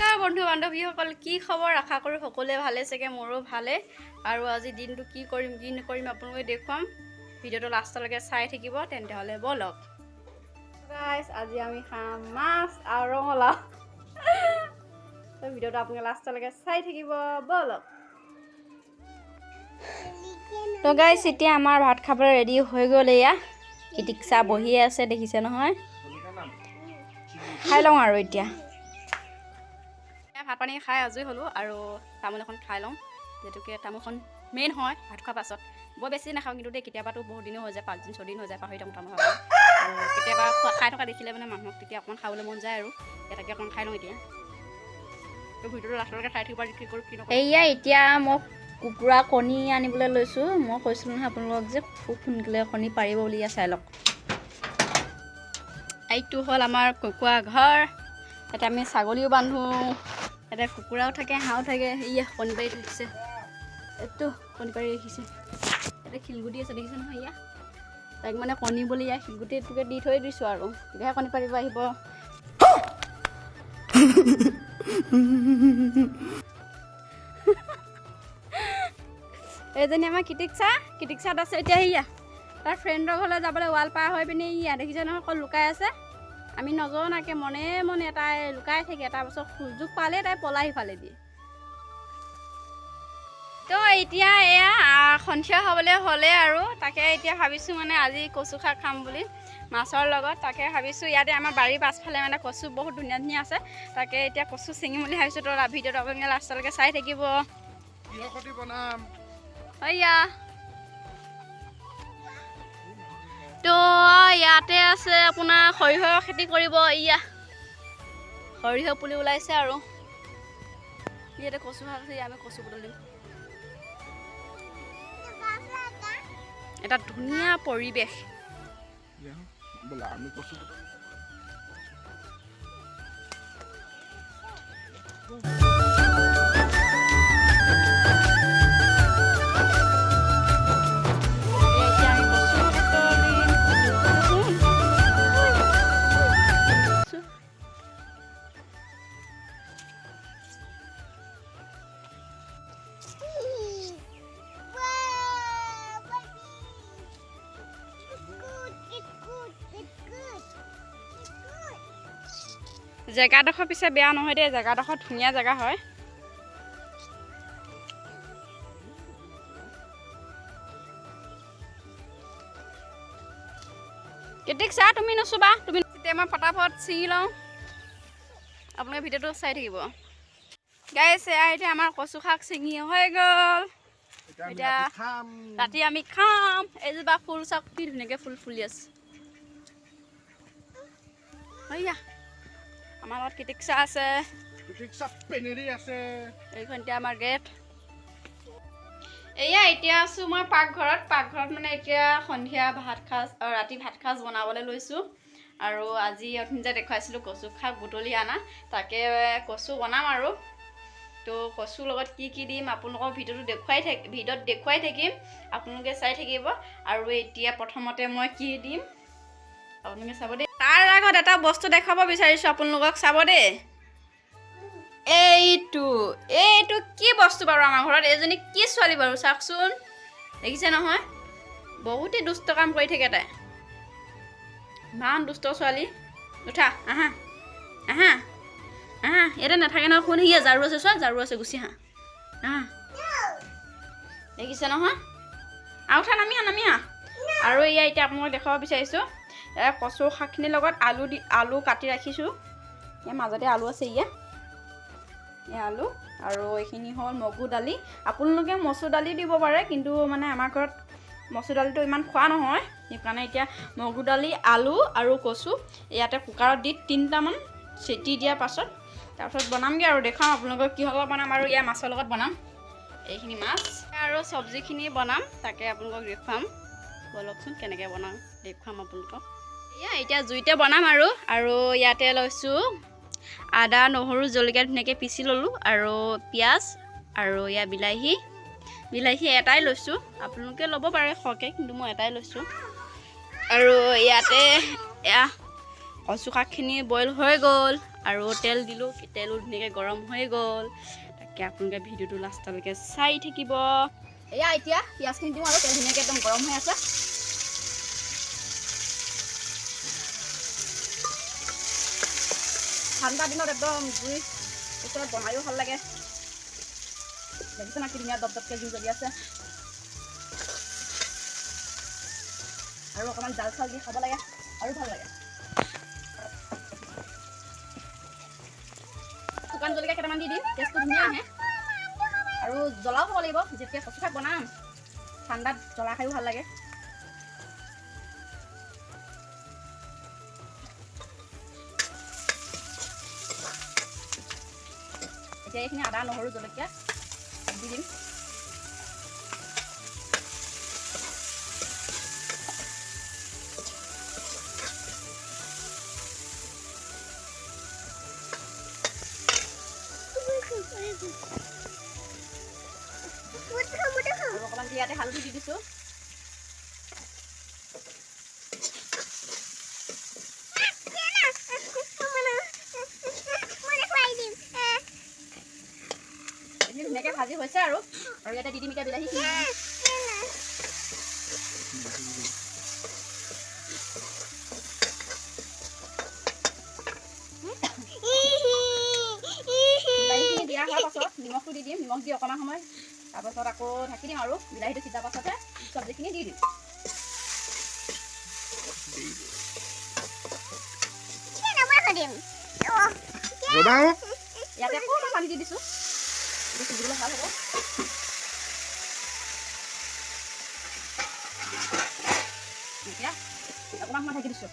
নমস্কাৰ বন্ধু বান্ধৱীসকল, কি খবৰ? আশা কৰোঁ সকলোৱে ভালে চাগে, মোৰো ভালে। আৰু আজি দিনটো কি কৰিম কি নকৰিম আপোনালোকে দেখুৱাম। ভিডিঅ'টো লাষ্টলৈকে চাই থাকিব। তেন্তে হ'লে ব'লক গাইজ, আজি আমি খাম মাছ আৰু ৰঙালাও। তো ভিডিঅ'টো আপোনালোকে লাষ্টলৈকে চাই থাকিব, ব'লক। তো গাইজ, এতিয়া আমাৰ ভাত খাবলৈ ৰেডি হৈ গ'ল। এয়া কীৰ্তিকচা বহিয়ে আছে, দেখিছে নহয়? খাই লওঁ আৰু এতিয়া। ভাত পানী খাই আজৰি হ'লোঁ আৰু তামোল এখন খাই লওঁ, যিহেতুকে তামোলখন মেইন হয় ভাত খোৱাৰ পাছত। বৰ বেছি নাখাওঁ কিন্তু দেই, কেতিয়াবাতো বহুত দিনো হৈ যায়, 5 দিন 6 দিন হৈ যায়, পাহৰি থাকোঁ তামোল খাবলৈ। আৰু কেতিয়াবা খোৱা খাই থকা দেখিলে মানে মানুহক তেতিয়া অকণমান খাবলৈ মন যায় আৰু এটাকে অকণমান খাই লওঁ এতিয়া। তো ভিডিঅ'টো লাষ্টলৈকে চাই থাকিব, কি কৰোঁ কি নকৰোঁ। এয়া এতিয়া মই কুকুৰা কণী আনিবলৈ লৈছোঁ। মই কৈছিলোঁ নহয় আপোনালোকক যে খুব সোনকালে কণী পাৰিব বুলি, ইয়াত চাই লওক। এইটো হ'ল আমাৰ কুকুৰা ঘৰ। ইয়াতে আমি ছাগলীও বান্ধো, ইয়াতে কুকুৰাও থাকে, হাঁহো থাকে। ইয়া কণী পাৰি থৈছে, এইটো কণী পাৰি ৰাখিছে। ইয়াতে শিলগুটি আছে, দেখিছে নহয়? ইয়া তাইক মানে কণী বুলি ইয়াৰ শিলগুটি এইটোকে দি থৈ দিছোঁ আৰু তেতিয়াহে কণী পাৰিব আহিব। এইজনী আমাৰ কীৰ্তিকচা। কীৰ্তিকচাত আছে এতিয়া। সেয়া তাৰ ফ্ৰেণ্ডৰ ঘৰলৈ যাবলৈ ৱাল পাৰ হৈ পিনি ইয়া দেখিছে নহয়, অকল লুকাই আছে। আমি নজনাকৈ মনে মনে তাই লুকাই থাকে, তাৰপাছত সুযোগ পালে তাই পলাই সিফালে দিয়ে। তো এতিয়া এয়া সন্ধিয়া হ'বলৈ হ'লে আৰু তাকে এতিয়া ভাবিছোঁ মানে আজি কচু শাক খাম বুলি মাছৰ লগত। তাকে ভাবিছোঁ, ইয়াতে আমাৰ বাৰীৰ পাছফালে মানে কচু বহুত ধুনীয়া ধুনীয়া আছে, তাকে এতিয়া কচু ছিঙিম বুলি ভাবিছোঁ। তো ভিডিঅ'টো আপোনালোকে লাষ্টলৈকে চাই থাকিব। কিহৰ সৈতে বনাম? সৈয়া তো ইয়াতে আছে আপোনাৰ সৰিয়হৰ খেতি কৰিব। ইয়া সৰিয়হ পুলি ওলাইছে আৰু ইয়াতে কচু শাক আছে, আমি কচু বুটলিম। এটা ধুনীয়া পৰিৱেশ। বোলা আমি কচু। এতিয়া আমি কচু বুটলিম, কচু কচু। জেগাডোখৰ পিছে বেয়া নহয় দেই, জেগাডোখৰ ধুনীয়া জেগা হয়। কেতিক চা, তুমি নুচুবা তুমি। তেতিয়া মই ফটাফট ছিঙি লওঁ, আপোনালোকে ভিডিঅ'টো চাই থাকিব। গাইছে, এয়া এতিয়া আমাৰ কচু শাক ছিঙি হৈ গ'ল। এতিয়া আমি এতিয়া ৰাতি খাম। ৰাতি আমি খাম। এইজোপা ফুল চাওক, কি ধুনীয়াকৈ ফুল ফুলি আছে। সৈয়া আমাৰ লগত কীৰ্তিকচা আছে। কীৰ্তিকচা পেনেৰি আছে। এইখন এতিয়া আমাৰ গেট। এয়া এতিয়া আছোঁ মই পাকঘৰত। পাকঘৰত মানে এতিয়া সন্ধিয়া ভাত সাজ, ৰাতি ভাত সাজ বনাবলৈ লৈছোঁ। আৰু আজি অথনি যে দেখুৱাইছিলোঁ কচু শাক বুটলি আনা, তাকে কচু বনাম। আৰু তো কচুৰ লগত কি কি দিম আপোনালোকৰ ভিডিঅ'টো দেখুৱাই থাক ভিডিঅ'ত দেখুৱাই থাকিম, আপোনালোকে চাই থাকিব। আৰু এতিয়া প্ৰথমতে মই কি দিম আপোনালোকে চাব দেই। তাৰ আগত এটা বস্তু দেখুৱাব বিচাৰিছোঁ আপোনালোকক, চাব দেই। এইটো এইটো কি বস্তু বাৰু? আমাৰ ঘৰত এইজনী কি ছোৱালী বাৰু, চাওকচোন। দেখিছে নহয়, বহুতেই দুষ্ট কাম কৰি থাকে তাই। ইমান দুষ্ট ছোৱালী। উঠা, আহা আহা আহা। ইয়াতে নাথাকে নহয়। শুন, সিয়া ঝাৰু আছে, চোৱা, ঝাৰু আছে, গুচি আহা, আহা। দেখিছে নহয়? আৰু উঠা, নামি আহা, নামি আহা। আৰু এয়া এতিয়া আপোনালোকক দেখুৱাব বিচাৰিছোঁ, এয়া কচু শাকখিনিৰ লগত আলু দি, আলু কাটি ৰাখিছোঁ। ইয়াৰ মাজতে আলু আছে, ইয়া এয়া আলু। আৰু এইখিনি হ'ল মগু দালি। আপোনালোকে মচুৰ দালি দিব পাৰে, কিন্তু মানে আমাৰ ঘৰত মচুৰ দালিটো ইমান খোৱা নহয়, সেইকাৰণে এতিয়া মগু দালি, আলু আৰু কচু ইয়াতে কুকাৰত দি তিনিটামান চিটি দিয়াৰ পাছত তাৰপাছত বনামগৈ আৰু দেখুৱাম আপোনালোকক কিহৰ লগত বনাম। আৰু ইয়াৰ মাছৰ লগত বনাম, এইখিনি মাছ আৰু চব্জিখিনি বনাম, তাকে আপোনালোকক দেখুৱাম। ব'লকচোন, কেনেকৈ বনাম দেখুৱাম আপোনালোকক। এয়া এতিয়া জুইতে বনাম। আৰু আৰু ইয়াতে লৈছোঁ আদা, নহৰু, জলকীয়া ধুনীয়াকৈ পিচি ল'লোঁ আৰু পিঁয়াজ আৰু ইয়াৰ বিলাহী। বিলাহী এটাই লৈছোঁ, আপোনালোকে ল'ব পাৰে সৰহকৈ, কিন্তু মই এটাই লৈছোঁ। আৰু ইয়াতে এয়া কচু শাকখিনি বইল হৈ গ'ল আৰু তেল দিলোঁ, তেলো ধুনীয়াকৈ গৰম হৈ গ'ল। তাকে আপোনালোকে ভিডিঅ'টো লাষ্টলৈকে চাই থাকিব। এয়া এতিয়া পিঁয়াজখিনি দিওঁ আৰু তেল ধুনীয়াকৈ একদম গৰম হৈ আছে। ঠাণ্ডা দিনত একদম জুই ওচৰত বনায়ো ভাল লাগে। দেখিছে না কি ধুনীয়া দপ দপকৈ জুই জ্বলি আছে। আৰু অকণমান জাল চাল দি খাব লাগে আৰু ভাল লাগে। শুকান জলকীয়া কেইটামান দি দিম, টেষ্টটো ধুনীয়া আহে। আৰু জ্বলাও খাব লাগিব, যেতিয়া কচু শাক বনাম ঠাণ্ডাত জ্বলা খায়ো ভাল লাগে। এতিয়া এইখিনি আদা নহৰু জলকীয়া দি দিম। আৰু অকণমান ইয়াতে হালধি দি দিছোঁ। ধুনীয়াকৈ ভাজি হৈছে আৰু আৰু ইয়াতে দি দিম এতিয়া বিলাহীখিনি। বিলাহীখিনি দিয়া হোৱাৰ পাছত নিমখটো দি দিম। নিমখ দি অকণমান সময় তাৰপাছত আকৌ ঢাকি দিম আৰু বিলাহীটো সিজাৰ পাছতে চব্জিখিনি দি দিম। ইয়াতে অকণমান পানী দি দিছোঁ, সিজিবলৈ ভাল হ'ব। এতিয়া অকণমান সময় ঢাকি দিছোঁ।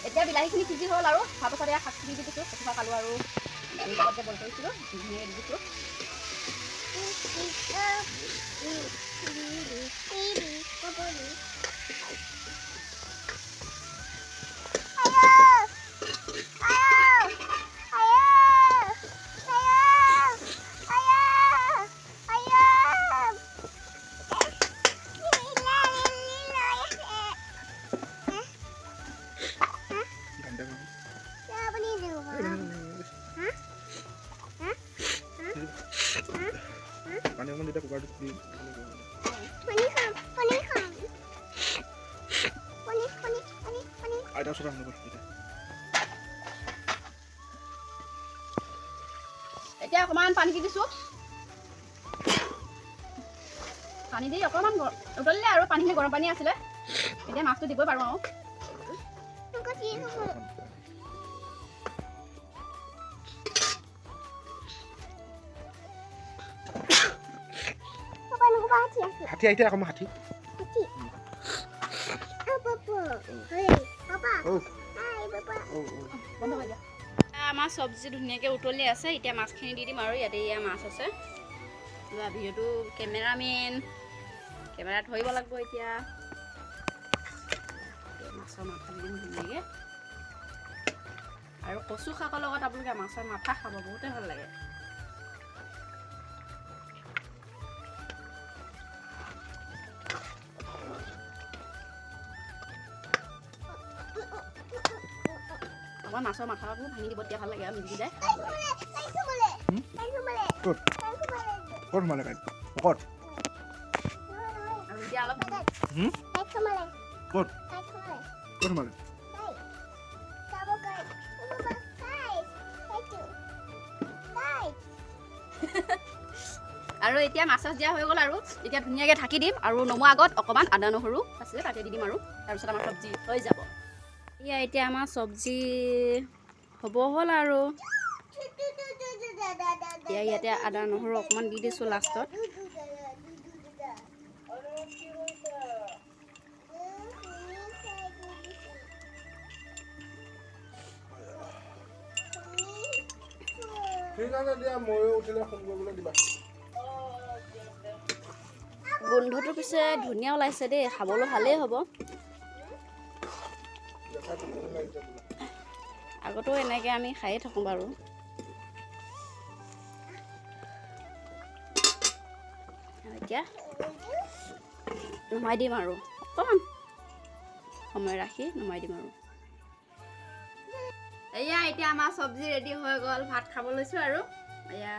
এতিয়া বিলাহীখিনি সিজি হ'ল আৰু তাৰপাছত এয়া শাকখিনি দি দিছোঁ। কচু শাক আলু আৰু দালিৰ লগত যে বইল কৰিছিলোঁ ধুনীয়াকৈ দি দিছোঁ। পানী অকণমান তেতিয়া কুকাৰটোত দি আইতা ওচৰত আহোঁ। এতিয়া অকণমান পানী দি দিছোঁ। পানী দি অকণমান উতলিলে আৰু পানীখিনি গৰম পানী আছিলে, এতিয়া মাছটো দিবই পাৰোঁ আৰু। হাতী আহিছে আকৌ হাতী। আমাৰ চব্জি ধুনীয়াকৈ উতলি আছে। এতিয়া মাছখিনি দি দিম আৰু ইয়াতে এয়া মাছ আছে। লোৱা ভিডিঅ'টো কেমেৰামেন কেমেৰা ধৰিব লাগিব। এতিয়া মাছৰ মাথা দি দিম ধুনীয়াকৈ। আৰু কচু শাকৰ লগত আপোনালোকে মাছৰ মাথা খাব, বহুতে ভাল লাগে। অকণমান মাছৰ মাথাবোৰ ভাঙি দিব, তেতিয়া ভাল লাগে আৰু মিলি যায়। আৰু এতিয়া অলপ আৰু এতিয়া মাছ চাছ দিয়া হৈ গ'ল আৰু এতিয়া ধুনীয়াকৈ ঢাকি দিম। আৰু নমোৱা আগত অকণমান আদা নহৰু আছিলে তাতে দি দিম আৰু তাৰপিছত আমাৰ চব্জি হৈ যাব। এয়া এতিয়া আমাৰ চব্জি হ'ব হ'ল আৰু এতিয়া ইয়াতে আদা নহৰু অকণমান দি দিছোঁ লাষ্টত। ঠিক আছে দিয়া, ময়ো উঠিলে ফোন কৰিবলৈ দিবা। গোন্ধটো পিছে ধুনীয়া ওলাইছে দেই, খাবলৈ ভালেই হ'ব। আগতেও এনেকৈ আমি খায়ে থাকোঁ বাৰু। এতিয়া নমাই দিম আৰু অকণমান। সময় ৰাখি নমাই দিম। আৰু এয়া এতিয়া আমাৰ চব্জি ৰেডি হৈ গ'ল। ভাত খাব লৈছোঁ। আৰু এয়া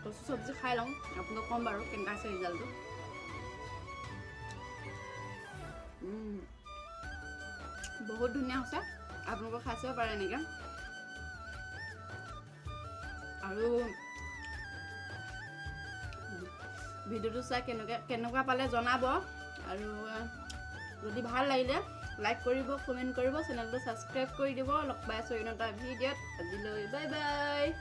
কচু চব্জি খাই লওঁ। আপোনালোক ক'ম বাৰু কেনেকুৱা হৈছে ৰিজাল্টটো। বহুত ধুনীয়া হৈছে। আপোনালোকে খাই চাব পাৰে এনেকৈ। আৰু ভিডিঅ'টো চাই কেনেকুৱা কেনেকুৱা পালে জনাব। আৰু যদি ভাল লাগিলে লাইক কৰিব, কমেণ্ট কৰিব, চেনেলটো ছাবস্ক্ৰাইব কৰি দিব। লগ পাই আছোঁ অন্য এটা ভিডিঅ'ত। আজিলৈ বাই বাই।